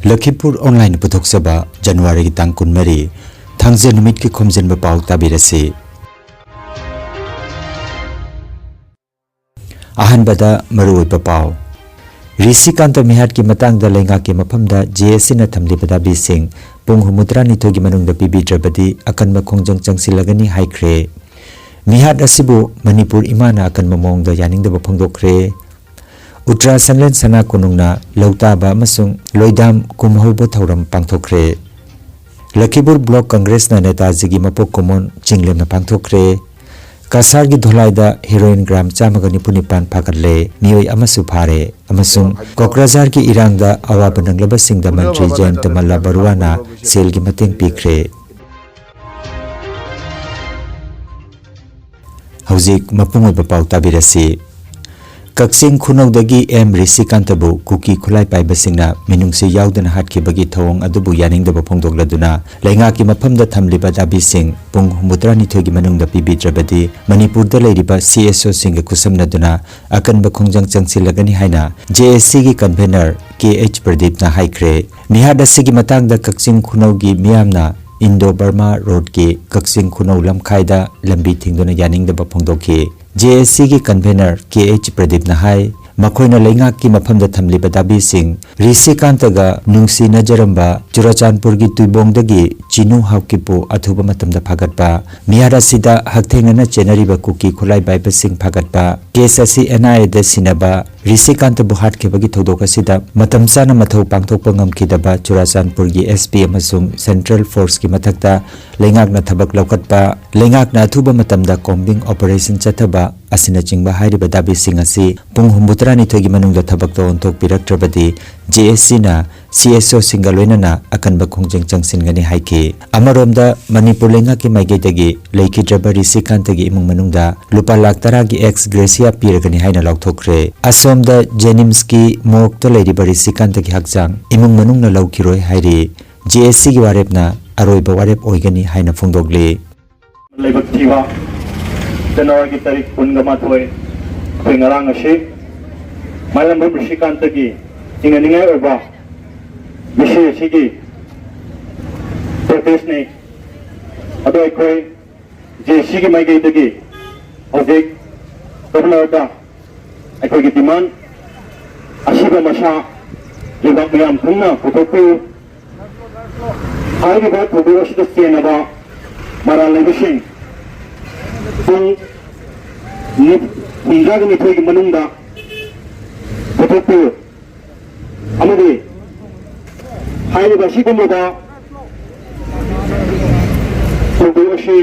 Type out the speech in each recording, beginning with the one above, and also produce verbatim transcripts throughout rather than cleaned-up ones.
ꯂꯈꯤꯄꯨꯔ online ꯄꯨꯊꯣꯛꯆꯕ ꯖꯅꯋꯥꯔꯤꯒꯤ ꯇꯥꯡ ꯀꯨꯟꯃꯔꯤ, ꯊꯥꯡꯖ ꯅꯨꯃꯤꯠꯀꯤ ꯈꯣꯝꯖꯤꯟꯕ ꯄꯥꯎ ꯇꯥꯕꯤꯔꯁꯤ꯫ ꯑꯍꯥꯟꯕꯗ ꯃꯔꯨꯑꯣꯏꯕ ꯄꯥꯎ꯫ ꯔꯤꯁꯤꯀꯥꯟꯇ ꯃꯤꯍꯥꯠꯀꯤ ꯃꯇꯥꯡꯗ ꯂꯩꯉꯥꯛꯀꯤ ꯃꯐꯝꯗ ꯖꯦ ꯑꯦꯁ ꯁꯤꯅ ꯊꯝꯂꯤꯕ ꯗꯥꯕꯤꯁꯤꯡ ꯄꯨꯡ ꯍꯨꯝꯐꯨꯇꯔꯥꯅꯤꯊꯣꯏꯒꯤ ꯃꯅꯨꯡꯗ ꯄꯤꯕꯤꯗ꯭ꯔꯕꯗꯤ ꯑꯀꯟꯕ ꯈꯣꯡꯖꯪ ꯆꯪꯁꯤꯜꯂꯒꯅꯤ ꯍꯥꯏꯈ꯭ꯔꯦ꯫ ꯃꯤꯍꯥꯠ ꯑꯁꯤꯕꯨ ꯃꯅꯤꯄꯨꯔ ꯏꯃꯥꯅ ꯑꯀꯟꯕ ꯃꯑꯣꯡꯗ ꯌꯥꯅꯤꯡꯗꯕ ꯐꯣꯡꯗꯣꯛꯈ꯭ꯔꯦ꯫ ꯎꯇ꯭ꯔꯥꯁꯟꯂꯦꯟ ꯁꯅꯥ ꯀꯣꯅꯨꯡꯅ ꯂꯧꯇꯥꯕ ꯑꯃꯁꯨꯡ ꯂꯣꯏꯗꯥꯝ ꯀꯨꯝꯍꯧꯕ ꯊꯧꯔꯝ ꯄꯥꯡꯊꯣꯛꯈ꯭ꯔꯦ꯫ ꯂꯈꯤꯄꯨꯔ ꯕ꯭ꯂꯣꯛ ꯀꯪꯒ꯭ꯔꯦꯁꯅ ꯅꯦꯇꯥꯖꯤꯒꯤ ꯃꯄꯣꯛ ꯀꯨꯝꯑꯣꯟ ꯆꯤꯡꯂꯦꯝꯅ ꯄꯥꯡꯊꯣꯛꯈ꯭ꯔꯦ꯫ ꯀꯁꯥꯔꯒꯤ ꯙꯣꯂꯥꯏꯗ ꯍꯦꯔꯣꯏꯟ ꯒ꯭ꯔꯥꯝ ꯆꯥꯝꯃꯒ ꯅꯤꯐꯨ ꯅꯤꯄꯥꯟ ꯐꯥꯒꯠꯂꯦ, ꯃꯤꯑꯣꯏ ꯑꯃꯁꯨ ꯐꯥꯔꯦ ꯑꯃꯁꯨꯡ ꯀꯣꯀ꯭ꯔꯥꯖꯥꯔꯒꯤ ꯏꯔꯥꯡꯗ ꯑꯋꯥꯕ ꯅꯪꯂꯕꯁꯤꯡꯗ ꯃꯟꯇ꯭ꯔꯤ ꯖꯌꯟꯇ ꯃꯜꯂꯥ ꯕꯔꯨꯋꯥꯅ ꯁꯦꯜꯒꯤ ꯃꯇꯦꯡ ꯄꯤꯈ꯭ꯔꯦ꯫ ꯍꯧꯖꯤꯛ ꯃꯄꯨꯡ ꯑꯣꯏꯕ ꯄꯥꯎ ꯇꯥꯕꯤꯔꯁꯤ꯫ ꯀꯛꯆꯤꯡ ꯈꯨꯅꯧꯗꯒꯤ ꯑꯦꯝ ꯔꯤꯁꯤꯀꯥꯟꯇꯕꯨ ꯀꯨꯀꯤ ꯈꯨꯠꯂꯥꯏ ꯄꯥꯏꯕꯁꯤꯡꯅ ꯃꯤꯅꯨꯡꯁꯤ ꯌꯥꯎꯗꯅ ꯍꯥꯠꯈꯤꯕꯒꯤ ꯊꯧꯑꯣꯡ ꯑꯗꯨꯕꯨ ꯌꯥꯅꯤꯡꯗꯕ ꯐꯣꯡꯗꯣꯛꯂꯗꯨꯅ ꯂꯩꯉꯥꯛꯀꯤ ꯃꯐꯝꯗ ꯊꯝꯂꯤꯕ ꯗꯥꯕꯤꯁꯤꯡ ꯄꯨꯡ ꯍꯨꯝꯐꯨꯇꯔꯥꯅꯤꯊꯣꯏꯒꯤ ꯃꯅꯨꯡꯗ ꯄꯤꯕꯤꯗ꯭ꯔꯕꯗꯤ ꯃꯅꯤꯄꯨꯔꯗ ꯂꯩꯔꯤꯕ ꯁꯤ ꯑꯦꯁ ꯑꯣꯁꯤꯡꯒ ꯈꯨꯠꯁꯝꯅꯗꯨꯅ ꯑꯀꯟꯕ ꯈꯣꯡꯖꯪ ꯆꯪꯁꯤꯜꯂꯒꯅꯤ ꯍꯥꯏꯅ ꯖꯦ ꯑꯦꯁ ꯁꯤꯒꯤ ꯀꯟꯚꯦꯅꯔ ꯀꯦ ꯑꯩꯆ ꯄ꯭ꯔꯗꯤꯞꯅ ꯍꯥꯏꯈ꯭ꯔꯦ꯫ ꯃꯤꯍꯥꯠ ꯑꯁꯤꯒꯤ ꯃꯇꯥꯡꯗ ꯀꯛꯆꯤꯡ ꯈꯨꯅꯧꯒꯤ ꯃꯤꯌꯥꯝꯅ ꯏꯟꯗꯣ ꯕꯔꯃꯥ ꯔꯣꯗꯀꯤ ꯀꯛꯆꯤꯡ ꯈꯨꯅꯧ ꯂꯝꯈꯥꯏꯗ ꯂꯝꯕꯤ ꯊꯤꯡꯗꯨꯅ ꯌꯥꯅꯤꯡꯗꯕ ꯐꯣꯡꯗꯣꯛꯈꯤ꯫ ꯖꯦ ꯑꯦꯁ ꯁꯤꯒꯤ ꯀꯟꯚꯦꯅꯔ ꯀꯦ ꯑꯩꯆ ꯄ꯭ꯔꯗꯤꯞꯅ ꯍꯥꯏ, ꯃꯈꯣꯏꯅ ꯂꯩꯉꯥꯛꯀꯤ ꯃꯐꯝꯗ ꯊꯝꯂꯤꯕ ꯗꯥꯕꯤꯁꯤꯡ ꯔꯤꯁꯤꯀꯥꯟꯇꯒ ꯅꯨꯡꯁꯤꯅꯖꯔꯝꯕ ꯆꯨꯔꯆꯥꯟꯄꯨꯔꯒꯤ ꯇꯨꯏꯕꯣꯡꯗꯒꯤ ꯆꯤꯅꯨ ꯍꯥꯎꯀꯤꯞꯄꯨ ꯑꯊꯨꯕ ꯃꯇꯝꯗ ꯐꯥꯒꯠꯄ, ꯃꯤꯍꯥꯠ ꯑꯁꯤꯗ ꯍꯛꯊꯦꯡꯅꯅ ꯆꯦꯟꯅꯔꯤꯕ ꯀꯨꯀꯤ ꯈꯨꯠꯂꯥꯏ ꯄꯥꯏꯕꯁꯤꯡ ꯐꯥꯒꯠꯄ, ꯀꯦꯁ ꯑꯁꯤ ꯑꯦꯟ ꯑꯥꯏ ꯑꯦꯗ ꯁꯤꯟꯅꯕ, ꯔꯤꯁꯤꯀꯥꯟꯇꯕꯨ ꯍꯥꯠꯈꯤꯕꯒꯤ ꯊꯧꯗꯣꯛ ꯑꯁꯤꯗ ꯃꯇꯝ ꯆꯥꯅ ꯃꯊꯧ ꯄꯥꯡꯊꯣꯛꯄ ꯉꯝꯈꯤꯗꯕ ꯆꯨꯔꯆꯥꯟꯄꯨꯔꯒꯤ ꯑꯦꯁ ꯄꯤ ꯑꯃꯁꯨꯡ ꯁꯦꯟꯇ꯭ꯔꯦꯜ ꯐꯣꯔꯁꯀꯤ ꯃꯊꯛꯇ ꯂꯩꯉꯥꯛꯅ ꯊꯕꯛ ꯂꯧꯈꯠꯄ, ꯂꯩꯉꯥꯛꯅ ꯑꯊꯨꯕ ꯃꯇꯝꯗ ꯀꯣꯝꯕꯤꯡ ꯑꯣꯄꯔꯦꯁꯟ ꯆꯠꯊꯕ ꯑꯁꯤꯅꯆꯤꯡꯕ ꯍꯥꯏꯔꯤꯕ ꯗꯥꯕꯤꯁꯤꯡ ꯑꯁꯤ ꯄꯨꯡ ꯍꯨꯝꯐꯨꯇꯔꯥꯅꯤꯊꯣꯏꯒꯤ ꯃꯅꯨꯡꯗ ꯊꯕꯛꯇ ꯑꯣꯟꯊꯣꯛꯄꯤꯔꯛꯇ꯭ꯔꯕꯗꯤ ꯖꯦ ꯑꯦꯁ ꯁꯤꯅ ꯁꯤ ꯑꯦꯁ ꯑꯣꯁꯤꯡꯒ ꯂꯣꯏꯅꯅ ꯑꯀꯟꯕ ꯈꯣꯡꯖꯪ ꯆꯪꯁꯤꯟꯒꯅꯤ ꯍꯥꯏꯈꯤ꯫ ꯑꯃꯔꯣꯝꯗ ꯃꯅꯤꯄꯨꯔ ꯂꯩꯉꯥꯛꯀꯤ ꯃꯥꯏꯀꯩꯗꯒꯤ ꯂꯩꯈꯤꯗ꯭ꯔꯕ ꯔꯤꯁꯤꯀꯥꯟꯇꯒꯤ ꯏꯃꯨꯡ ꯃꯅꯨꯡꯗ ꯂꯨꯄꯥ ꯂꯥꯈ ꯇꯔꯥꯒꯤ ꯑꯦꯛꯁ ꯒ꯭ꯔꯦꯁꯤꯌꯥ ꯄꯤꯔꯒꯅꯤ ꯍꯥꯏꯅ ꯂꯥꯎꯊꯣꯛꯈ꯭ꯔꯦ꯫ ꯑꯁꯣꯝꯗ ꯖꯦꯅꯤꯝꯁꯀꯤ ꯃꯣꯔꯒꯇ ꯂꯩꯔꯤꯕ ꯔꯤꯁꯤꯀꯥꯟꯇꯒꯤ ꯍꯛꯆꯥꯡ ꯏꯃꯨꯡ ꯃꯅꯨꯡꯅ ꯂꯧꯈꯤꯔꯣꯏ ꯍꯥꯏꯔꯤ꯫ ꯖꯦ ꯑꯦꯁ ꯁꯤꯒꯤ ꯋꯥꯔꯦꯞꯅ ꯑꯔꯣꯏꯕ ꯋꯥꯔꯦꯞ ꯑꯣꯏꯒꯅꯤ ꯍꯥꯏꯅ ꯐꯣꯡꯗꯣꯛꯂꯤ꯫ ꯂꯥꯏꯕꯛ ꯊꯤꯕ ꯖꯅꯋꯥꯔꯤꯒꯤ ꯇꯥꯔꯤꯛ ꯀꯨꯟꯒ ꯃꯥꯊꯣꯏ, ꯑꯩꯈꯣꯏ ꯉꯔꯥꯡ ꯑꯁꯤ ꯃꯥꯂꯦꯝꯕꯝ ꯔꯤꯁꯤꯀꯥꯟꯇꯒꯤ ꯆꯤꯡꯅꯅꯤꯡꯉꯥꯏ ꯑꯣꯏꯕ ꯃꯤꯁꯤ ꯑꯁꯤꯒꯤ ꯄ꯭ꯔꯣꯇꯦꯁꯅꯤ꯫ ꯑꯗꯣ ꯑꯩꯈꯣꯏ ꯖꯦ ꯁꯤꯒꯤ ꯃꯥꯏꯀꯩꯗꯒꯤ ꯍꯧꯖꯤꯛ ꯒꯕꯔꯅꯔꯗ ꯑꯩꯈꯣꯏꯒꯤ ꯗꯤꯃꯥꯟ, ꯑꯁꯤꯕ ꯃꯁꯥ ꯂꯩꯕꯥꯛ ꯃꯤꯌꯥꯝ ꯈꯪꯅ ꯄꯨꯊꯣꯛꯄꯤꯌꯨ꯫ ꯍꯥꯏꯔꯤꯕ ꯊꯧꯗꯣꯛ ꯑꯁꯤꯗ ꯆꯦꯟꯅꯕ ꯃꯔꯥꯜ ꯂꯩꯕꯁꯤꯡ ꯄꯨꯡ ꯅꯤ-, ꯍꯨꯝꯗ꯭ꯔꯥꯒ ꯅꯤꯊꯣꯏꯒꯤ ꯃꯅꯨꯡꯗ ꯄꯨꯊꯣꯛꯄꯤꯌꯨ꯫ ꯑꯃꯗꯤ ꯍꯥꯏꯔꯤꯕ ꯑꯁꯤꯒꯨꯝꯂꯕ ꯊꯧꯗꯣꯛ ꯑꯁꯤ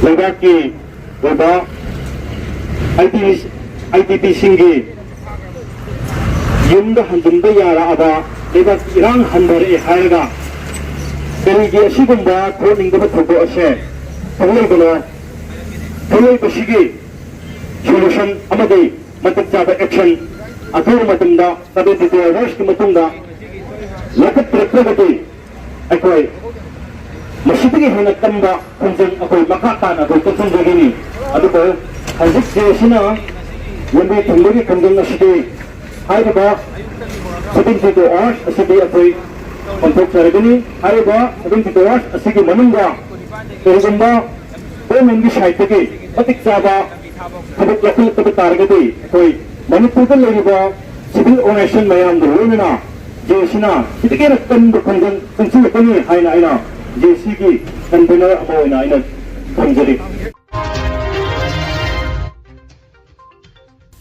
ꯂꯩꯕꯥꯛꯀꯤ ꯑꯣꯏꯕ ꯑꯥꯏ ꯗꯤ ꯄꯤꯁꯤꯡꯒꯤ ꯌꯨꯝꯗ ꯍꯟꯖꯤꯟꯕ ꯌꯥꯔꯛꯑꯕ ꯂꯩꯕꯥꯛꯀꯤ ꯏꯔꯥꯡ ꯍꯟꯊꯔꯛꯑꯦ ꯍꯥꯏꯔꯒ ꯀꯔꯤꯒꯤ ꯑꯁꯤꯒꯨꯝꯕ ꯊꯣꯛꯅꯤꯡꯗꯕ ꯊꯧꯗꯣꯛ ꯑꯁꯦ ꯊꯣꯛꯂꯛꯏꯕꯅꯣ? ꯊꯣꯛꯂꯛꯏꯕꯁꯤꯒꯤ solution ꯑꯃꯗꯤ ꯃꯇꯤꯛ ꯆꯥꯕ action ꯑꯊꯨꯕ ꯃꯇꯝꯗ seventy two hoursꯀꯤ ꯃꯇꯨꯡꯗ ꯂꯧꯈꯠꯄꯤꯔꯛꯇ꯭ꯔꯒꯗꯤ ꯑꯩꯈꯣꯏ ꯃꯁꯤꯗꯒꯤ ꯍꯦꯟꯅ ꯀꯟꯕ ꯈꯣꯡꯖꯪ ꯑꯩꯈꯣꯏ ꯃꯈꯥ ꯇꯥꯅ ꯑꯩꯈꯣꯏ ꯆꯠꯊꯖꯒꯅꯤ꯫ ꯑꯗꯨꯕꯨ ꯍꯧꯖꯤꯛ ꯖꯦ ꯑꯦ ꯁꯤꯅ ꯂꯝꯕꯤ ꯊꯤꯡꯕꯒꯤ ꯈꯣꯡꯖꯪ ꯑꯁꯤꯗꯤ ꯍꯥꯏꯔꯤꯕ seventy two hours ꯑꯁꯤꯗꯤ ꯑꯩꯈꯣꯏ ꯄꯥꯡꯊꯣꯛꯆꯔꯒꯅꯤ꯫ ꯍꯥꯏꯔꯤꯕ seventy two hours ꯑꯁꯤꯒꯤ ꯃꯅꯨꯡꯗ ꯀꯔꯤꯒꯨꯝꯕ governmentꯀꯤ sideꯇꯒꯤ ꯃꯇꯤꯛ ꯆꯥꯕ ꯊꯕꯛ ꯂꯧꯈꯠꯂꯛꯇꯕ ꯇꯥꯔꯒꯗꯤ ꯑꯩꯈꯣꯏ ꯃꯅꯤꯄꯨꯔꯗ ꯂꯩꯔꯤꯕ civil organization ꯃꯌꯥꯝꯒ ꯂꯣꯏꯅꯅ ꯖꯦ ꯑꯦ ꯁꯤꯅ ꯁꯤꯗꯒꯤ ꯍꯦꯟꯅ ꯀꯟꯕ ꯈꯣꯡꯖꯪ ꯆꯪꯁꯤꯜꯂꯛꯀꯅꯤ ꯍꯥꯏꯅ ꯑꯩꯅ ꯖꯦ ꯑꯦ ꯁꯤꯒꯤ convener ꯑꯃ ꯑꯣꯏꯅ ꯑꯩꯅ ꯊꯝꯖꯔꯤ꯫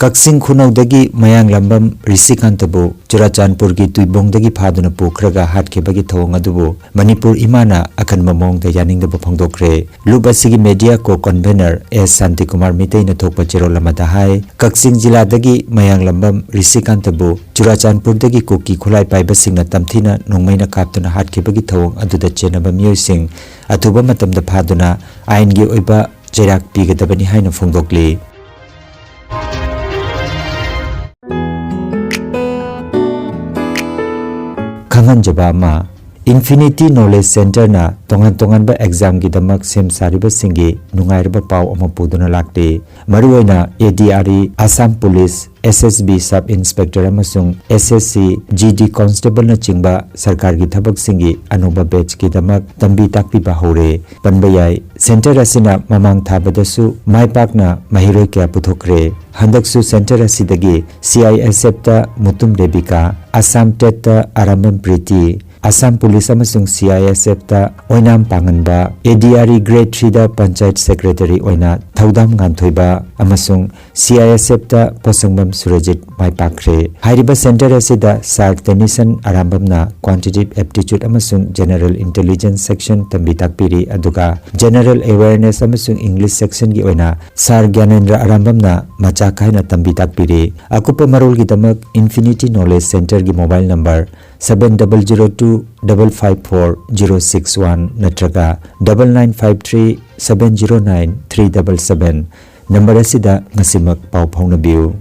ꯀꯛꯆꯤꯡ ꯈꯨꯅꯧꯗꯒꯤ ꯃꯌꯥꯡꯂꯝꯕꯝ ꯔꯤꯁꯤꯀꯥꯟꯇꯕꯨ ꯆꯨꯔꯥꯆꯥꯟꯄꯨꯔꯒꯤ ꯇꯨꯏꯕꯣꯡꯗꯒꯤ ꯐꯥꯗꯨꯅ ꯄꯨꯈ꯭ꯔꯒ ꯍꯥꯠꯈꯤꯕꯒꯤ ꯊꯧꯑꯣꯡ ꯑꯗꯨꯕꯨ ꯃꯅꯤꯄꯨꯔ ꯏꯃꯥꯅ ꯑꯀꯟꯕ ꯃꯑꯣꯡꯗ ꯌꯥꯅꯤꯡꯗꯕ ꯐꯣꯡꯗꯣꯛꯈ꯭ꯔꯦ꯫ ꯂꯨꯞ ꯑꯁꯤꯒꯤ media co-convener ꯑꯦꯁ ꯁꯥꯟꯇꯤꯀꯨꯃꯥꯔ ꯃꯤꯇꯩꯅ ꯊꯣꯛꯄ ꯆꯦꯔꯣꯜ ꯑꯃꯗ ꯍꯥꯏ, ꯀꯛꯆꯤꯡ ꯖꯤꯂꯥꯗꯒꯤ ꯃꯌꯥꯡꯂꯝꯕꯝ ꯔꯤꯁꯤꯀꯥꯟꯇꯕꯨ ꯆꯨꯔꯥꯆꯥꯟꯄꯨꯔꯗꯒꯤ ꯀꯨꯀꯤ ꯈꯨꯠꯂꯥꯏ ꯄꯥꯏꯕꯁꯤꯡꯅ ꯇꯝꯊꯤꯅ ꯅꯣꯡꯃꯩꯅ ꯀꯥꯞꯇꯨꯅ ꯍꯥꯠꯈꯤꯕꯒꯤ ꯊꯧꯑꯣꯡ ꯑꯗꯨꯗ ꯆꯦꯟꯅꯕ ꯃꯤꯑꯣꯏꯁꯤꯡ ꯑꯊꯨꯕ ꯃꯇꯝꯗ ꯐꯥꯗꯨꯅ ꯑꯥꯏꯟꯒꯤ ꯑꯣꯏꯕ ꯆꯩꯔꯥꯛ ꯄꯤꯒꯗꯕꯅꯤ ꯍꯥꯏꯅ ꯐꯣꯡꯗꯣꯛꯂꯤ꯫ ꯈꯪꯍꯟꯖꯕ ꯑꯃ, Infinity Knowledge Centreꯅ ꯇꯣꯉꯥꯟ ꯇꯣꯉꯥꯟꯕ examꯒꯤꯗꯃꯛ ꯁꯦꯝ ꯁꯥꯔꯤꯕꯁꯤꯡꯒꯤ ꯅꯨꯡꯉꯥꯏꯔꯕ ꯄꯥꯎ ꯑꯃ ꯄꯨꯗꯨꯅ ꯂꯥꯛꯂꯤ꯫ ꯃꯔꯨꯑꯣꯏꯅ A D R E, Assam police, S S B sub inspector ꯑꯃꯁꯨꯡ ꯑꯦꯁ ꯑꯦꯁ ꯁꯤ, ꯖꯤ ꯗꯤ ꯀꯣꯟꯁꯇꯦꯕꯜꯅꯆꯤꯡꯕ ꯁꯔꯀꯥꯔꯒꯤ ꯊꯕꯛꯁꯤꯡꯒꯤ ꯑꯅꯧꯕ ꯕꯦꯆꯀꯤꯗꯃꯛ ꯇꯝꯕꯤ ꯇꯥꯛꯄꯤꯕ ꯍꯧꯔꯦ꯫ ꯄꯟꯕ ꯌꯥꯏ, ꯁꯦꯟꯇꯔ ꯑꯁꯤꯅ ꯃꯃꯥꯡ ꯊꯥꯕꯗꯁꯨ ꯃꯥꯏ ꯄꯥꯛꯅ ꯃꯍꯩꯔꯣꯏ ꯀꯌꯥ ꯄꯨꯊꯣꯛꯈ꯭ꯔꯦ꯫ ꯍꯟꯗꯛꯁꯨ ꯁꯦꯟꯇꯔ ꯑꯁꯤꯗꯒꯤ ꯁꯤ ꯑꯥꯏ ꯑꯦꯁ ꯑꯦꯐꯇ ꯃꯨꯇꯨꯝ ꯔꯦꯕꯤꯀꯥ, ꯑꯁꯥꯝ ꯇꯦꯠꯇ ꯑꯔꯥꯝꯕꯝ ꯄ꯭ꯔꯤꯇꯤ, ꯑꯁꯥꯝ ꯄꯨꯂꯤꯁ ꯑꯃꯁꯨꯡ ꯁꯤ ꯑꯥꯏ ꯑꯦꯁ ꯑꯦꯐꯇ ꯑꯣꯏꯅꯥꯝ ꯄꯥꯡꯉꯟꯕ, A D R E grade ꯊ꯭ꯔꯤꯗ ꯄꯟꯆꯥꯌꯠ ꯁꯦꯀ꯭ꯔꯦꯇꯔꯤ ꯑꯣꯏꯅ ꯊꯧꯗꯥꯝ ꯉꯥꯟꯊꯣꯏꯕ ꯑꯃꯁꯨꯡ ꯁꯤ ꯑꯥꯏ ꯑꯦꯁ ꯑꯦꯐꯇ ꯄꯣꯠꯁꯪꯕꯝ ꯁꯨꯔꯖꯤꯠ ꯃꯥꯏ ꯄꯥꯛꯈ꯭ꯔꯦ꯫ ꯍꯥꯏꯔꯤꯕ ꯁꯦꯟꯇꯔ ꯑꯁꯤꯗ ꯁꯥꯔ ꯇꯦꯅꯤꯁꯟ ꯑꯔꯥꯝꯕꯝꯅ ꯀ꯭ꯋꯥꯟꯇꯤꯇꯤꯞ ꯑꯦꯞꯇꯤꯆꯨꯠ ꯑꯃꯁꯨꯡ ꯖꯦꯅꯔꯦꯜ ꯏꯟꯇꯦꯂꯤꯖꯦꯟꯁ ꯁꯦꯛꯁꯟ ꯇꯝꯕꯤ ꯇꯥꯛꯄꯤꯔꯤ, ꯑꯗꯨꯒ ꯖꯦꯅꯔꯦꯜ ꯑꯦꯋꯦꯔꯅꯦꯁ ꯑꯃꯁꯨꯡ ꯏꯪꯂꯤꯁ ꯁꯦꯛꯁꯟꯒꯤ ꯑꯣꯏꯅ ꯁꯥꯔ ꯒ꯭ꯌꯥꯅꯦꯟꯗ꯭ꯔ ꯑꯔꯥꯝꯕꯝꯅ ꯃꯆꯥꯛ ꯈꯥꯏꯅ ꯇꯝꯕꯤ ꯇꯥꯛꯄꯤꯔꯤ꯫ ꯑꯀꯨꯞꯄ ꯃꯔꯣꯜꯒꯤꯗꯃꯛ ꯏꯟꯐꯤꯅꯤꯇꯤ ꯅꯣꯂꯦꯖ ꯁꯦꯟꯇꯔꯒꯤ mobile number seven double zero two double five four zero six one ꯅꯠꯇ꯭ꯔꯒ double nine five three seven zero nine three double seven number ꯑꯁꯤꯗ ꯉꯁꯤꯃꯛ ꯄꯥꯎ ꯐꯥꯎꯅꯕꯤꯌꯨ꯫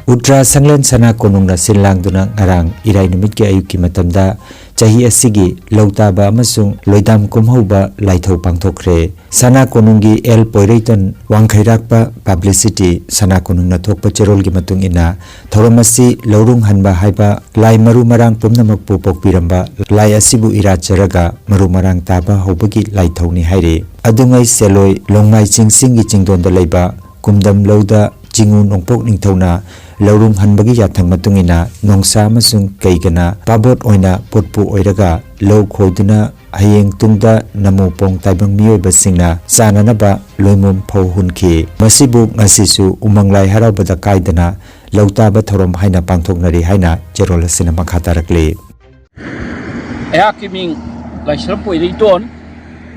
ꯎꯇ꯭ꯔꯥ ꯁꯪꯂꯦꯟ ꯁꯅꯥ ꯀꯣꯅꯨꯡꯅ ꯁꯤꯜ ꯂꯥꯡꯗꯨꯅ ꯉꯔꯥꯡ ꯏꯔꯥꯏ ꯅꯨꯃꯤꯠꯀꯤ ꯑꯌꯨꯛꯀꯤ ꯃꯇꯝꯗ ꯆꯍꯤ ꯑꯁꯤꯒꯤ ꯂꯧ ꯇꯥꯕ ꯑꯃꯁꯨꯡ ꯂꯣꯏꯗꯥꯝ ꯀꯨꯝꯍꯧꯕ ꯂꯥꯏꯊꯧ ꯄꯥꯡꯊꯣꯛꯈ꯭ꯔꯦ꯫ ꯁꯅꯥ ꯀꯣꯅꯨꯡꯒꯤ ꯑꯦꯜ ꯄꯣꯏꯔꯩꯇꯣꯟ ꯋꯥꯡꯈꯩꯔꯥꯛꯄ ꯄꯕ꯭ꯂꯤꯁꯤꯇꯤ ꯁꯅꯥ ꯀꯣꯅꯨꯡꯅ ꯊꯣꯛꯄ ꯆꯦꯔꯣꯜꯒꯤ ꯃꯇꯨꯡ ꯏꯟꯅ, ꯊꯧꯔꯝ ꯑꯁꯤ ꯂꯧꯔꯨꯡ ꯍꯟꯕ ꯍꯥꯏꯕ ꯂꯥꯏ ꯃꯔꯨ ꯃꯔꯥꯡ ꯄꯨꯝꯅꯃꯛꯄꯨ ꯄꯣꯛꯄꯤꯔꯝꯕ ꯂꯥꯏ ꯑꯁꯤꯕꯨ ꯏꯔꯥꯠꯆꯔꯒ ꯃꯔꯨ ꯃꯔꯥꯡ ꯇꯥꯕ ꯍꯧꯕꯒꯤ ꯂꯥꯏꯊꯧꯅꯤ ꯍꯥꯏꯔꯤ꯫ ꯑꯗꯨꯉꯩ ꯁꯦꯂꯣꯏ ꯂꯣꯡꯃꯥꯏ ꯆꯤꯡꯁꯤꯡꯒꯤ ꯆꯤꯡꯗꯣꯟꯗ ꯂꯩꯕ ꯀꯨꯝꯗꯝ ꯂꯧꯗ ꯆꯤꯡꯉꯨ ꯅꯣꯡꯄꯣꯛ ꯅꯤꯡꯊꯧꯅ ꯂꯧꯔꯨꯡ ꯍꯟꯕꯒꯤ ꯌꯥꯊꯪ ꯃꯇꯨꯡ ꯏꯟꯅ ꯅꯣꯡꯁꯥ ꯑꯃꯁꯨꯡ ꯀꯩꯒꯅ ꯄꯥꯕꯣꯠ ꯑꯣꯏꯅ ꯄꯣꯠꯄꯨ ꯑꯣꯏꯔꯒ ꯂꯧ ꯈꯣꯏꯗꯨꯅ ꯍꯌꯦꯡ ꯇꯨꯡꯗ ꯅꯃꯣ ꯄꯣꯡ ꯇꯥꯏꯕꯪ ꯃꯤꯑꯣꯏꯕꯁꯤꯡꯅ ꯆꯥꯅꯅꯕ ꯂꯣꯏꯃꯣꯝ ꯐꯧ ꯍꯨꯟꯈꯤ꯫ ꯃꯁꯤꯕꯨ ꯉꯁꯤꯁꯨ ꯎꯃꯪ ꯂꯥꯏ ꯍꯔꯥꯎꯕꯗ ꯀꯥꯏꯗꯅ ꯂꯧ ꯇꯥꯕ ꯊꯧꯔꯝ ꯍꯥꯏꯅ ꯄꯥꯡꯊꯣꯛꯅꯔꯤ ꯍꯥꯏꯅ ꯆꯦꯔꯣꯜ ꯑꯁꯤꯅ ꯃꯈꯥ ꯇꯥꯔꯛꯂꯤ꯫ ꯑꯩꯍꯥꯛꯀꯤ ꯃꯤꯡ ꯂꯥꯏꯁ꯭ꯔꯝ ꯄꯣꯏꯔꯩꯇꯣꯟ,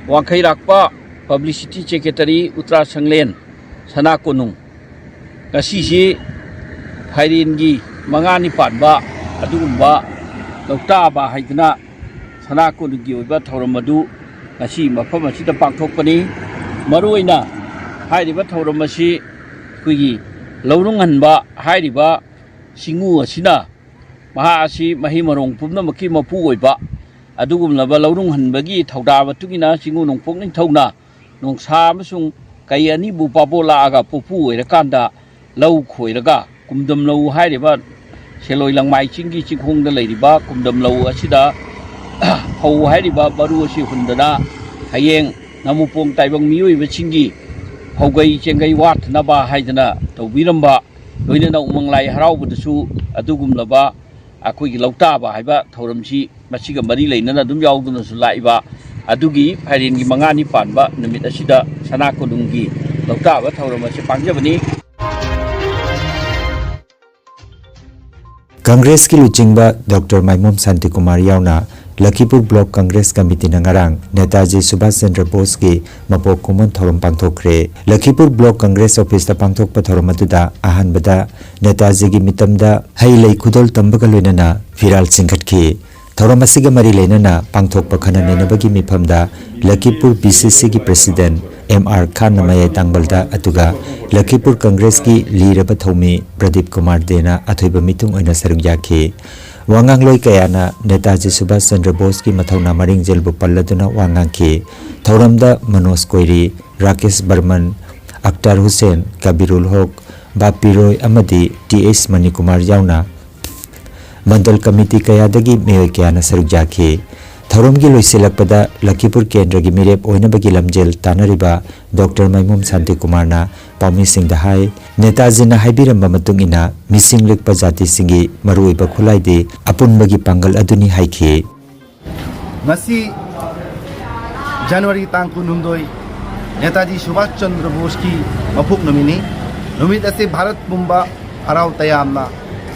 ꯋꯥꯡꯈꯩꯔꯥꯛꯄ ꯄꯕ꯭ꯂꯤꯁꯤꯇꯤ ꯁꯦꯀ꯭ꯔꯦꯇꯔꯤ, ꯎꯇ꯭ꯔꯥ ꯁꯪꯂꯦꯟ ꯁꯅꯥ ꯀꯣꯅꯨꯡ꯫ ꯉꯁꯤꯁꯤ ꯐꯥꯏꯔꯦꯟꯒꯤ ꯃꯉꯥꯅꯤ ꯄꯥꯟꯕ ꯑꯗꯨꯒꯨꯝꯕ ꯂꯧꯇꯥꯕ ꯍꯥꯏꯗꯅ ꯁꯅꯥ ꯀꯣꯅꯨꯡꯒꯤ ꯑꯣꯏꯕ ꯊꯧꯔꯝ ꯑꯗꯨ ꯉꯁꯤ ꯃꯐꯝ ꯑꯁꯤꯗ ꯄꯥꯡꯊꯣꯛꯄꯅꯤ꯫ ꯃꯔꯨꯑꯣꯏꯅ ꯍꯥꯏꯔꯤꯕ ꯊꯧꯔꯝ ꯑꯁꯤ ꯑꯩꯈꯣꯏꯒꯤ ꯂꯧꯔꯨꯡꯍꯟꯕ ꯍꯥꯏꯔꯤꯕ ꯆꯤꯡꯉꯨ ꯑꯁꯤꯅ ꯃꯍꯥꯛ ꯑꯁꯤ ꯃꯍꯩ ꯃꯔꯣꯡ ꯄꯨꯝꯅꯃꯛꯀꯤ ꯃꯄꯨ ꯑꯣꯏꯕ ꯑꯗꯨꯒꯨꯝꯂꯕ ꯂꯧꯔꯨꯡꯍꯟꯕꯒꯤ ꯊꯧꯗꯥ ꯃꯇꯨꯡ ꯏꯟꯅ ꯆꯤꯡꯉꯨ ꯅꯣꯡꯄꯣꯛ ꯅꯤꯡꯊꯧꯅ ꯅꯣꯡꯁꯥ ꯑꯃꯁꯨꯡ ꯀꯩ ꯑꯅꯤꯕꯨ ꯄꯥꯕꯣꯛ ꯂꯥꯛꯑꯒ ꯄꯨꯄꯨ ꯑꯣꯏꯔꯀꯥꯟꯗ ꯂꯧ ꯈꯣꯏꯔꯒ ꯀꯨꯝꯗꯝꯂꯧ ꯍꯥꯏꯔꯤꯕ ꯁꯦꯂꯣꯏ ꯂꯪꯃꯥꯏ ꯆꯤꯡꯒꯤ ꯆꯤꯡꯈꯣꯡꯗ ꯂꯩꯔꯤꯕ ꯀꯨꯝꯗꯝꯂꯧ ꯑꯁꯤꯗ ꯐꯧ ꯍꯥꯏꯔꯤꯕ ꯃꯔꯨ ꯑꯁꯤ ꯍꯨꯟꯗꯅ ꯍꯌꯦꯡ ꯅꯃꯨꯄꯣꯡ ꯇꯥꯏꯕꯪ ꯃꯤꯑꯣꯏꯕꯁꯤꯡꯒꯤ ꯐꯧꯒꯩ ꯆꯦꯡꯒꯩ ꯋꯥꯠꯇꯅꯕ ꯍꯥꯏꯗꯅ ꯇꯧꯕꯤꯔꯝꯕ, ꯂꯣꯏꯅꯅ ꯎꯃꯪ ꯂꯥꯏ ꯍꯔꯥꯎꯕꯗꯁꯨ ꯑꯗꯨꯒꯨꯝꯂꯕ ꯑꯩꯈꯣꯏꯒꯤ ꯂꯧꯇꯥꯕ ꯍꯥꯏꯕ ꯊꯧꯔꯝꯁꯤ ꯃꯁꯤꯒ ꯃꯔꯤ ꯂꯩꯅꯅ ꯑꯗꯨꯝ ꯌꯥꯎꯗꯨꯅꯁꯨ ꯂꯥꯛꯏꯕ ꯑꯗꯨꯒꯤ ꯐꯥꯏꯔꯦꯟꯒꯤ ꯃꯉꯥꯅꯤ ꯄꯥꯟꯕ ꯅꯨꯃꯤꯠ ꯑꯁꯤꯗ ꯁꯅꯥ ꯀꯣꯅꯨꯡꯒꯤ ꯂꯧꯇꯥꯕ ꯊꯧꯔꯝ ꯑꯁꯤ ꯄꯥꯡꯖꯕꯅꯤ꯫ ꯀꯪꯒ꯭ꯔꯦꯁꯀꯤ ꯂꯨꯆꯤꯡꯕ ꯗꯣꯛꯇꯔ ꯃꯥꯏꯃꯣꯝ ꯁꯥꯟꯇꯤꯀꯨꯃꯥꯔ ꯌꯥꯎꯅ ꯂꯈꯤꯄꯨꯔ ꯕ꯭ꯂꯣꯛ ꯀꯪꯒ꯭ꯔꯦꯁ ꯀꯃꯤꯇꯤꯅ ꯉꯔꯥꯡ ꯅꯦꯇꯥꯖꯤ ꯁꯨꯚꯥꯁ ꯆꯟꯗ꯭ꯔ ꯕꯣꯁꯀꯤ ꯃꯄꯣꯛ ꯀꯨꯝꯑꯣꯟ ꯊꯧꯔꯝ ꯄꯥꯡꯊꯣꯛꯈ꯭ꯔꯦ꯫ ꯂꯈꯤꯄꯨꯔ ꯕ꯭ꯂꯣꯛ ꯀꯪꯒ꯭ꯔꯦꯁ ꯑꯣꯐꯤꯁꯇ ꯄꯥꯡꯊꯣꯛꯄ ꯊꯧꯔꯝ ꯑꯗꯨꯗ ꯑꯍꯥꯟꯕꯗ ꯅꯦꯇꯥꯖꯤꯒꯤ ꯃꯤꯇꯝꯗ ꯍꯩ ꯂꯩ ꯈꯨꯗꯣꯜ ꯇꯝꯕꯒ ꯂꯣꯏꯅꯅ ꯐꯤꯔꯥꯜ ꯆꯤꯡꯈꯠꯈꯤ꯫ ꯊꯧꯔꯝ ꯑꯁꯤꯒ ꯃꯔꯤ ꯂꯩꯅꯅ ꯄꯥꯡꯊꯣꯛꯄ ꯈꯟꯅ ꯅꯩꯅꯕꯒꯤ ꯃꯤꯐꯝꯗ ꯂꯈꯤꯄꯨꯔ ꯕꯤ ꯁꯤ ꯁꯤꯒꯤ ꯄ꯭ꯔꯦꯁꯤꯗꯦꯟꯠ ꯑꯦꯝ ꯑꯥꯔ ꯈꯥꯟꯅ ꯃꯌꯥꯏ ꯇꯥꯡꯕꯜꯗ, ꯑꯗꯨꯒ ꯂꯈꯤꯄꯨꯔ ꯀꯪꯒ꯭ꯔꯦꯁꯀꯤ ꯂꯤꯔꯕ ꯊꯧꯃꯤ ꯄ꯭ꯔꯗꯤꯞ ꯀꯨꯃꯥꯔ ꯗꯦꯅ ꯑꯊꯣꯏꯕ ꯃꯤꯊꯨꯡ ꯑꯣꯏꯅ ꯁꯔꯨꯛ ꯌꯥꯈꯤ꯫ ꯋꯥꯉꯥꯡꯂꯣꯏ ꯀꯌꯥꯅ ꯅꯦꯇꯥꯖꯤ ꯁꯨꯚꯥꯁ ꯆꯟꯗ꯭ꯔ ꯕꯣꯁꯀꯤ ꯃꯊꯧꯅꯥ ꯃꯔꯤꯡꯖꯦꯜꯕꯨ ꯄꯜꯂꯗꯨꯅ ꯋꯥ ꯉꯥꯡꯈꯤ꯫ ꯊꯧꯔꯝꯗ ꯃꯅꯣꯖ ꯀꯣꯏꯔꯤ, ꯔꯥꯀꯦꯁ ꯕꯔꯃꯟ, ꯑꯛꯇꯥꯔ ꯍꯨꯁꯦꯟ, ꯀꯕꯤꯔꯨꯜ ꯍꯣꯛ, ꯕꯥꯄꯤꯔꯣꯏ ꯑꯃꯗꯤ ꯇꯤ ꯑꯦꯁ ꯃꯅꯤꯀꯨꯃꯥꯔ ꯌꯥꯎꯅ ꯃꯟꯗꯜ ꯀꯃꯤꯇꯤ ꯀꯌꯥꯗꯒꯤ ꯃꯤꯑꯣꯏ ꯀꯌꯥꯅ ꯁꯔꯨꯛ ꯌꯥꯈꯤ꯫ ꯊꯧꯔꯝꯒꯤ ꯂꯣꯏꯁꯤꯜꯂꯛꯄꯗ ꯂꯈꯤꯄꯨꯔ ꯀꯦꯟꯗ꯭ꯔꯒꯤ ꯃꯤꯔꯦꯞ ꯑꯣꯏꯅꯕꯒꯤ ꯂꯝꯖꯦꯜ ꯇꯥꯟꯅꯔꯤꯕ ꯗꯣꯛꯇꯔ ꯃꯥꯏꯃꯣꯝ ꯁꯥꯟꯇꯤꯀꯨꯃꯥꯔꯅ ꯄꯥꯎꯃꯤꯁꯤꯡꯗ ꯍꯥꯏ, ꯅꯦꯇꯥꯖꯤꯅ ꯍꯥꯏꯕꯤꯔꯝꯕ ꯃꯇꯨꯡ ꯏꯟꯅ ꯃꯤꯁꯤꯡ ꯂꯤꯛꯄ ꯖꯥꯇꯤꯁꯤꯡꯒꯤ ꯃꯔꯨꯑꯣꯏꯕ ꯈꯨꯠꯂꯥꯏꯗꯤ ꯑꯄꯨꯟꯕꯒꯤ ꯄꯥꯡꯒꯜ ꯑꯗꯨꯅꯤ ꯍꯥꯏꯈꯤ꯫ ꯉꯁꯤ ꯖꯅꯋꯥꯔꯤ ꯇꯥꯡ ꯀꯨꯟꯍꯨꯝꯗꯣꯏ, ꯅꯦꯇꯥꯖꯤ ꯁꯨꯚꯥꯁ ꯆꯟꯗ꯭ꯔ ꯕꯣꯁꯀꯤ ꯃꯄꯣꯛ ꯅꯨꯃꯤꯠꯅꯤ꯫ ꯅꯨꯃꯤꯠ ꯑꯁꯤ ꯚꯥꯔꯠ ꯄꯨꯝꯕ ꯍꯔꯥꯎ ꯇꯌꯥꯝꯅ,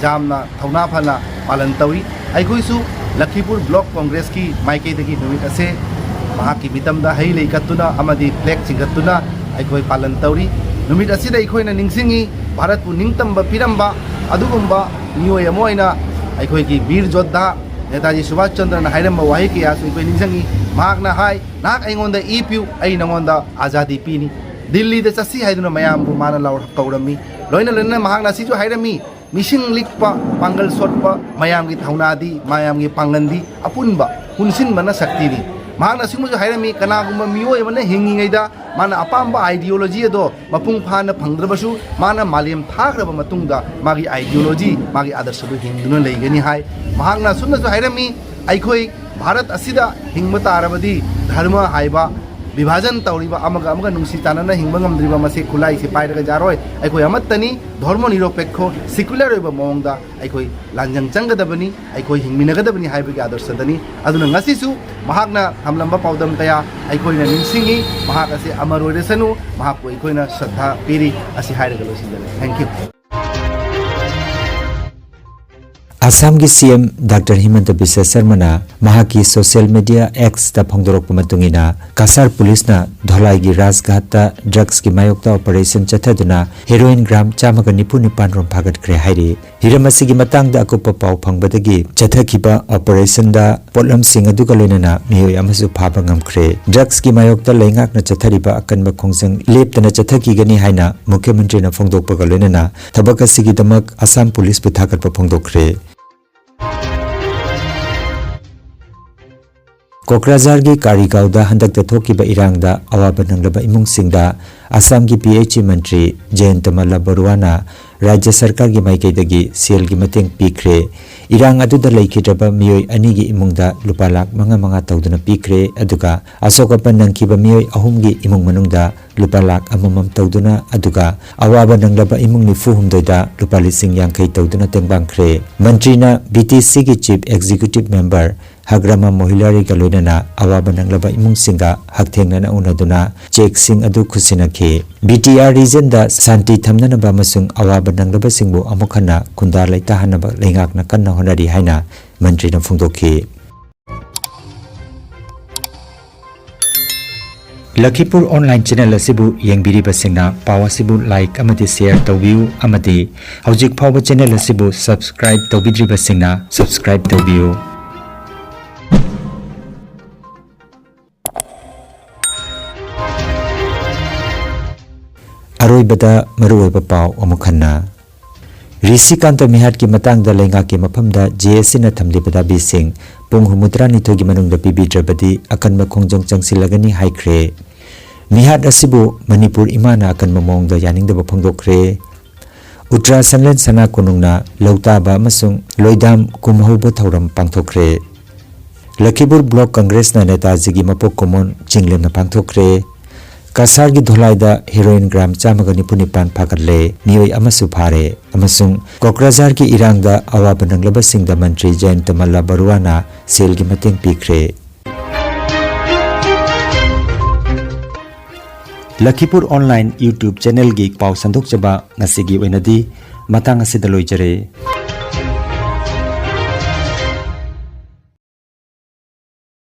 ꯌꯥꯝꯅ ꯊꯧꯅꯥ ꯐꯅ ꯄꯥꯂꯟ ꯇꯧꯏ꯫ ꯑꯩꯈꯣꯏꯁꯨ ꯂꯈꯤꯄꯨꯔ ꯕ꯭ꯂꯣꯛ ꯀꯣꯡꯒ꯭ꯔꯦꯁꯀꯤ ꯃꯥꯏꯀꯩꯗꯒꯤ ꯅꯨꯃꯤꯠ ꯑꯁꯦ ꯃꯍꯥꯛꯀꯤ ꯃꯤꯇꯝꯗ ꯍꯩ ꯂꯩ ꯀꯠꯇꯨꯅ ꯑꯃꯗꯤ ꯐ꯭ꯂꯦꯒ ꯆꯤꯡꯈꯠꯇꯨꯅ ꯑꯩꯈꯣꯏ ꯄꯥꯂꯟ ꯇꯧꯔꯤ꯫ ꯅꯨꯃꯤꯠ ꯑꯁꯤꯗ ꯑꯩꯈꯣꯏꯅ ꯅꯤꯡꯁꯤꯡꯉꯤ, ꯚꯥꯔꯠꯄꯨ ꯅꯤꯡꯇꯝꯕ ꯄꯤꯔꯝꯕ ꯑꯗꯨꯒꯨꯝꯕ ꯃꯤꯑꯣꯏ ꯑꯃ ꯑꯣꯏꯅ ꯑꯩꯈꯣꯏꯒꯤ ꯕꯤꯔ ꯖꯣꯙꯥ ꯅꯦꯇꯥꯖꯤ ꯁꯨꯚꯥꯁ ꯆꯟꯗ꯭ꯔꯅ ꯍꯥꯏꯔꯝꯕ ꯋꯥꯍꯩ ꯀꯌꯥꯁꯨ ꯑꯩꯈꯣꯏ ꯅꯤꯡꯁꯤꯡꯉꯤ꯫ ꯃꯍꯥꯛꯅ ꯍꯥꯏ, "ꯅꯍꯥꯛ ꯑꯩꯉꯣꯟꯗ ꯏ ꯄꯤꯌꯨ, ꯑꯩ ꯅꯉꯣꯟꯗ ꯑꯥꯖꯥꯗꯤ ꯄꯤꯅꯤ꯫ ꯗꯤꯜꯂꯤꯗ ꯆꯠꯁꯤ" ꯍꯥꯏꯗꯨꯅ ꯃꯌꯥꯝꯕꯨ ꯃꯥꯅ ꯂꯥꯎ-, ꯀꯧꯔꯝꯃꯤ꯫ ꯂꯣꯏꯅ ꯂꯣꯏꯅꯅ ꯃꯍꯥꯛꯅ ꯑꯁꯤꯁꯨ ꯍꯥꯏꯔꯝꯃꯤ, "ꯃꯤꯁꯤꯡ ꯂꯤꯛꯄ, ꯄꯥꯡꯒꯜ ꯁꯣꯠꯄ ꯃꯌꯥꯝꯒꯤ ꯊꯧꯅꯥꯗꯤ, ꯃꯌꯥꯝꯒꯤ ꯄꯥꯡꯒꯜꯗꯤ ꯑꯄꯨꯟꯕ ꯄꯨꯟꯁꯤꯟꯕꯅ ꯁꯛꯇꯤꯅꯤ"꯫ ꯃꯍꯥꯛꯅ ꯑꯁꯤꯒꯨꯝꯕꯁꯨ ꯍꯥꯏꯔꯝꯃꯤ, ꯀꯅꯥꯒꯨꯝꯕ ꯃꯤꯑꯣꯏ ꯑꯃꯅ ꯍꯤꯡꯉꯤꯉꯩꯗ ꯃꯥꯅ ꯑꯄꯥꯝꯕ ideology ꯑꯗꯣ ꯃꯄꯨꯡ ꯐꯥꯅ ꯐꯪꯗ꯭ꯔꯕꯁꯨ, ꯃꯥꯅ ꯃꯥꯂꯦꯝ ꯊꯥꯈ꯭ꯔꯕ ꯃꯇꯨꯡꯗ ꯃꯥꯒꯤ ideology, ꯃꯥꯒꯤ ꯑꯥꯗꯔꯁꯗꯨ ꯍꯤꯡꯗꯨꯅ ꯂꯩꯒꯅꯤ ꯍꯥꯏ꯫ ꯃꯍꯥꯛꯅ ꯑꯁꯨꯝꯅꯁꯨ ꯍꯥꯏꯔꯝꯃꯤ, ꯑꯩꯈꯣꯏ ꯚꯥꯔꯠ ꯑꯁꯤꯗ ꯍꯤꯡꯕ ꯇꯥꯔꯕꯗꯤ ꯙꯔꯃ ꯍꯥꯏꯕ ꯕꯤꯚꯥꯖꯟ ꯇꯧꯔꯤꯕ, ꯑꯃꯒ ꯑꯃꯒ ꯅꯨꯡꯁꯤ ꯆꯥꯟꯅꯅ ꯍꯤꯡꯕ ꯉꯝꯗ꯭ꯔꯤꯕ ꯃꯁꯤ ꯈꯨꯠꯂꯥꯏꯁꯤ ꯄꯥꯏꯔꯒ ꯌꯥꯔꯣꯏ꯫ ꯑꯩꯈꯣꯏ ꯑꯃꯠꯇꯅꯤ, ꯙꯔꯃ ꯅꯤꯔꯣꯄꯦꯛꯈꯣ, secular ꯑꯣꯏꯕ ꯃꯑꯣꯡꯗ ꯑꯩꯈꯣꯏ ꯂꯥꯟꯖꯪ ꯆꯪꯒꯗꯕꯅꯤ, ꯑꯩꯈꯣꯏ ꯍꯤꯡꯃꯤꯟꯅꯒꯗꯕꯅꯤ ꯍꯥꯏꯕꯒꯤ ꯑꯥꯗꯔꯁꯗꯅꯤ꯫ ꯑꯗꯨꯅ ꯉꯁꯤꯁꯨ ꯃꯍꯥꯛꯅ ꯊꯝꯂꯝꯕ ꯄꯥꯎꯗꯝ ꯀꯌꯥ ꯑꯩꯈꯣꯏꯅ ꯅꯤꯡꯁꯤꯡꯉꯤ꯫ ꯃꯍꯥꯛ ꯑꯁꯤ ꯑꯃꯔ ꯑꯣꯏꯔꯁꯅꯨ, ꯃꯍꯥꯛꯄꯨ ꯑꯩꯈꯣꯏꯅ ꯁ꯭ꯔꯗꯥ ꯄꯤꯔꯤ꯫ ꯑꯁꯤ ꯍꯥꯏꯔꯒ ꯂꯣꯏꯁꯤꯟꯖꯔꯦ꯫ Thank you꯫ ꯑꯁꯥꯝꯒꯤ ꯁꯤ ꯑꯦꯝ ꯗꯥꯛꯇꯔ ꯍꯤꯃꯟꯇ ꯕꯤꯁ꯭ꯋ ꯁꯔꯃꯅ ꯃꯍꯥꯛꯀꯤ ꯁꯣꯁꯤꯌꯦꯜ ꯃꯤꯗꯤꯌꯥ X ꯇ ꯐꯣꯡꯗꯣꯔꯛꯄ ꯃꯇꯨꯡ ꯏꯟꯅ, ꯀꯁꯥꯔ ꯄꯨꯂꯤꯁꯅ ꯙꯣꯂꯥꯏꯒꯤ ꯔꯥꯖꯘꯥꯠꯇ drugs ꯀꯤ ꯃꯥꯌꯣꯛꯇ operation ꯆꯠꯊꯗꯨꯅ heroin gram ꯆꯥꯝꯃꯒ ꯅꯤꯐꯨ ꯅꯤꯄꯥꯟ ꯔꯣꯝ ꯐꯥꯒꯠꯈ꯭ꯔꯦ ꯍꯥꯏꯔꯤ꯫ ꯍꯤꯔꯝ ꯑꯁꯤꯒꯤ ꯃꯇꯥꯡꯗ ꯑꯀꯨꯞꯄ ꯄꯥꯎ ꯐꯪꯕꯗꯒꯤ ꯆꯠꯊꯈꯤꯕ operation ꯗ ꯄꯣꯠꯂꯝꯁꯤꯡ ꯑꯗꯨꯒ ꯂꯣꯏꯅꯅ ꯃꯤꯑꯣꯏ ꯑꯃꯁꯨ ꯐꯥꯕ ꯉꯝꯈ꯭ꯔꯦ꯫ Drugs ꯀꯤ ꯃꯥꯌꯣꯛꯇ ꯂꯩꯉꯥꯛꯅ ꯆꯠꯊꯔꯤꯕ ꯑꯀꯟꯕ ꯈꯣꯡꯖꯪ ꯂꯦꯞꯇꯅ ꯆꯠꯊꯈꯤꯒꯅꯤ ꯍꯥꯏꯅ ꯃꯨꯈ꯭ꯌ ꯃꯟꯇ꯭ꯔꯤꯅ ꯐꯣꯡꯗꯣꯛꯄꯒ ꯂꯣꯏꯅꯅ ꯊꯕꯛ ꯑꯁꯤꯒꯤꯗꯃꯛ ꯑꯁꯥꯝ ꯄꯨꯂꯤꯁꯄꯨ ꯊꯥꯒꯠꯄ ꯐꯣꯡꯗꯣꯛꯈ꯭ꯔꯦ꯫ ꯀꯣꯀ꯭ꯔꯥꯖꯥꯔꯒꯤ ꯀꯥꯔꯤꯒꯥꯎꯗ ꯍꯟꯗꯛꯇ ꯊꯣꯛꯈꯤꯕ ꯏꯔꯥꯡꯗ ꯑꯋꯥꯕ ꯅꯪꯂꯕ ꯏꯃꯨꯡꯁꯤꯡꯗ ꯑꯁꯥꯝꯒꯤ ꯄꯤ ꯑꯩꯆ ꯏ ꯃꯟꯇ꯭ꯔꯤ ꯖꯌꯟꯇ ꯃꯜꯂ ꯕꯔꯨꯋꯥꯅ ꯔꯥꯖ꯭ꯌ ꯁꯔꯀꯥꯔꯒꯤ ꯃꯥꯏꯀꯩꯗꯒꯤ ꯁꯦꯜꯒꯤ ꯃꯇꯦꯡ ꯄꯤꯈ꯭ꯔꯦ꯫ ꯏꯔꯥꯡ ꯑꯗꯨꯗ ꯂꯩꯈꯤꯗ꯭ꯔꯕ ꯃꯤꯑꯣꯏ ꯑꯅꯤꯒꯤ ꯏꯃꯨꯡꯗ ꯂꯨꯄꯥ ꯂꯥꯈ ꯃꯉꯥ ꯃꯉꯥ ꯇꯧꯗꯨꯅ ꯄꯤꯈ꯭ꯔꯦ꯫ ꯑꯗꯨꯒ ꯑꯁꯣꯛ ꯑꯄꯟ ꯅꯪꯈꯤꯕ ꯃꯤꯑꯣꯏ ꯑꯍꯨꯝꯒꯤ ꯏꯃꯨꯡ ꯃꯅꯨꯡꯗ ꯂꯨꯄꯥ ꯂꯥꯈ ꯑꯃꯃꯝ ꯇꯧꯗꯨꯅ, ꯑꯗꯨꯒ ꯑꯋꯥꯕ ꯅꯪꯂꯕ ꯏꯃꯨꯡ ꯅꯤꯐꯨ ꯍꯨꯝꯗꯣꯏꯗ ꯂꯨꯄꯥ ꯂꯤꯁꯤꯡ ꯌꯥꯡꯈꯩ ꯇꯧꯗꯨꯅ ꯇꯦꯡꯕꯥꯡꯈ꯭ꯔꯦ꯫ ꯃꯟꯇ꯭ꯔꯤꯅ ꯕꯤ ꯇꯤ ꯁꯤꯒꯤ Chief Executive Member ꯍꯒ꯭ꯔꯥꯃꯥ ꯃꯣꯍꯤꯂꯥꯔꯤꯒ ꯂꯣꯏꯅꯅ ꯑꯋꯥꯕ ꯅꯪꯂꯕ ꯏꯃꯨꯡꯁꯤꯡꯒ ꯍꯛꯊꯦꯡꯅꯅ ꯎꯅꯗꯨꯅ ꯆꯦꯛꯁꯤꯡ ꯑꯗꯨ ꯈꯨꯠꯁꯤꯟꯅꯈꯤ꯫ ꯕꯤ ꯇꯤ ꯑꯥꯔ region ꯗ ꯁꯥꯟꯇꯤ ꯊꯝꯅꯅꯕ ꯑꯃꯁꯨꯡ ꯑꯋꯥꯕ ꯅꯪꯂꯕꯁꯤꯡꯕꯨ ꯑꯃꯨꯛ ꯍꯟꯅ ꯈꯨꯟꯗꯥ ꯂꯩꯇꯥꯍꯟꯅꯕ ꯂꯩꯉꯥꯛꯅ ꯀꯟꯅ ꯍꯣꯠꯅꯔꯤ ꯍꯥꯏꯅ ꯃꯟꯇ꯭ꯔꯤꯅ ꯐꯣꯡꯗꯣꯛꯈꯤ꯫ ꯂꯈꯤꯄꯨꯔ online channel ꯑꯁꯤꯕꯨ ꯌꯦꯡꯕꯤꯔꯤꯕꯁꯤꯡꯅ ꯄꯥꯎ ꯑꯁꯤꯕꯨ like ꯑꯃꯗꯤ share ꯇꯧꯕꯤꯌꯨ, ꯑꯃꯗꯤ ꯍꯧꯖꯤꯛ ꯐꯥꯎꯕ channel ꯑꯁꯤꯕꯨ subscribe ꯇꯧꯕꯤꯗ꯭ꯔꯤꯕꯁꯤꯡꯅ subscribe ꯇꯧꯕꯤꯌꯨ꯫ ꯑꯔꯣꯏꯕꯗ ꯃꯔꯨꯑꯣꯏꯕ ꯄꯥꯎ ꯑꯃꯨꯛ ꯍꯟꯅ꯫ ꯔꯤꯁꯤꯀꯥꯟꯇ ꯃꯤꯍꯥꯠꯀꯤ ꯃꯇꯥꯡꯗ ꯂꯩꯉꯥꯛꯀꯤ ꯃꯐꯝꯗ ꯖꯦ ꯑꯦꯁ ꯁꯤꯅ ꯊꯝꯂꯤꯕ ꯗꯥꯕꯤꯁꯤꯡ ꯄꯨꯡ ꯍꯨꯝꯐꯨꯇꯔꯥꯅꯤꯊꯣꯏꯒꯤ ꯃꯅꯨꯡꯗ ꯄꯤꯕꯤꯗ꯭ꯔꯕꯗꯤ ꯑꯀꯟꯕ ꯈꯣꯡꯖꯪ ꯆꯪꯁꯤꯜꯂꯒꯅꯤ ꯍꯥꯏꯈ꯭ꯔꯦ꯫ ꯃꯤꯍꯥꯠ ꯑꯁꯤꯕꯨ ꯃꯅꯤꯄꯨꯔ ꯏꯃꯥꯅ ꯑꯀꯟꯕ ꯃꯑꯣꯡꯗ ꯌꯥꯅꯤꯡꯗꯕ ꯐꯣꯡꯗꯣꯛꯈ꯭ꯔꯦ꯫ ꯎꯇ꯭ꯔꯥꯁꯟꯂꯦꯟ ꯁꯅꯥ ꯀꯣꯅꯨꯡꯅ ꯂꯧꯇꯥꯕ ꯑꯃꯁꯨꯡ ꯂꯣꯏꯗꯥꯝ ꯀꯨꯝꯍꯧꯕ ꯊꯧꯔꯝ ꯄꯥꯡꯊꯣꯛꯈ꯭ꯔꯦ꯫ ꯂꯈꯤꯄꯨꯔ ꯕ꯭ꯂꯣꯛ ꯀꯪꯒ꯭ꯔꯦꯁꯅ ꯅꯦꯇꯥꯖꯤꯒꯤ ꯃꯄꯣꯛ ꯀꯨꯝꯑꯣꯟ ꯆꯤꯡꯂꯦꯝꯅ ꯄꯥꯡꯊꯣꯛꯈ꯭ꯔꯦ꯫ ꯀꯁꯥꯔꯒꯤ ꯙꯣꯂꯥꯏꯗ ꯍꯦꯔꯣꯏꯟ ꯒ꯭ꯔꯥꯝ ꯆꯥꯝꯃꯒ ꯅꯤꯐꯨ ꯅꯤꯄꯥꯟ ꯐꯥꯒꯠꯂꯦ, ꯃꯤꯑꯣꯏ ꯑꯃꯁꯨ ꯐꯥꯔꯦ, ꯑꯃꯁꯨꯡ ꯀꯣꯀ꯭ꯔꯥꯖꯥꯔꯒꯤ ꯏꯔꯥꯡꯗ ꯑꯋꯥꯕ ꯅꯪꯂꯕꯁꯤꯡꯗ ꯃꯟꯇ꯭ꯔꯤ ꯖꯌꯟꯇ ꯃꯜꯂꯥ ꯕꯔꯨꯋꯥꯅ ꯁꯦꯜꯒꯤ ꯃꯇꯦꯡ ꯄꯤꯈ꯭ꯔꯦ꯫ ꯂꯈꯤꯄꯨꯔ ꯑꯣꯟꯂꯥꯏꯟ YouTube ꯆꯦꯅꯦꯜꯒꯤ ꯄꯥꯎ ꯁꯟꯗꯣꯛꯆꯕ ꯉꯁꯤꯒꯤ ꯑꯣꯏꯅꯗꯤ ꯃꯇꯥꯡ ꯑꯁꯤꯗ ꯂꯣꯏꯖꯔꯦ꯫